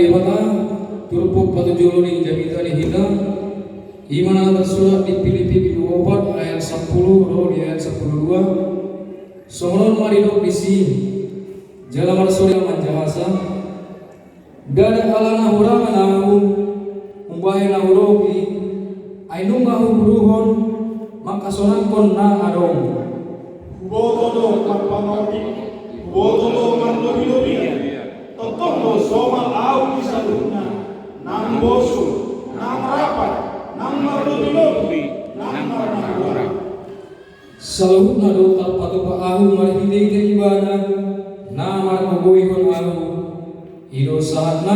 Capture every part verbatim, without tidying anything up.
Debata, turpuk patujolo ni jamita ni hita, i ma na tarsurat di Pilipi bindu opat ayat sampulu ro di ayat sampulu dua. Songon on ma didok disi, jala marsoring manjahasa, ndada alana hurangan ahu, umbahen na hudok i, ai nunga huburuhon, mangkasonangkon na adong. Huboto do marpangotik, huboto do marlobilobian. Tongtong do somal ahu di saluhutna, nang bosu, nang rapat, nang marlobilobi, nang marnahurang. Saluhutna do tarpatupa ahu marhitehite Ibana, na margogoihon ahu. I do sahatna.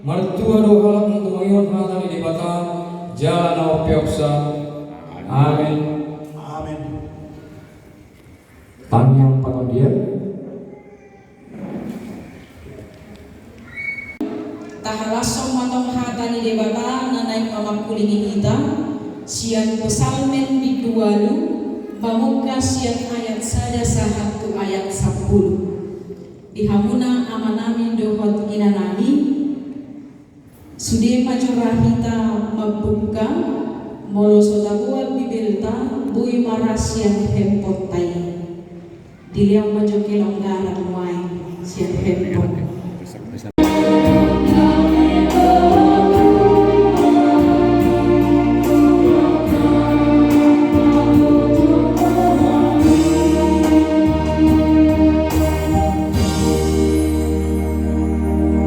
Martua do halak na tumangihon hata ni Debata, jala na umpeopsa. Amen. Amen. Tangiang pangandian. Tahalashon ma tong hata ni Debata na naeng mamangkulingi hita, sian Psalmen bindu ualu, mamungka sian ayat sada sahat tu ayat sampulu. Di hamuna amanami dohot inanami, sude ma jora hita mambuka, molo so taboan Bibelta, boi ma ra sian handphoneta i. Dilean ma jo kelonggaran nuaeng sian handphone.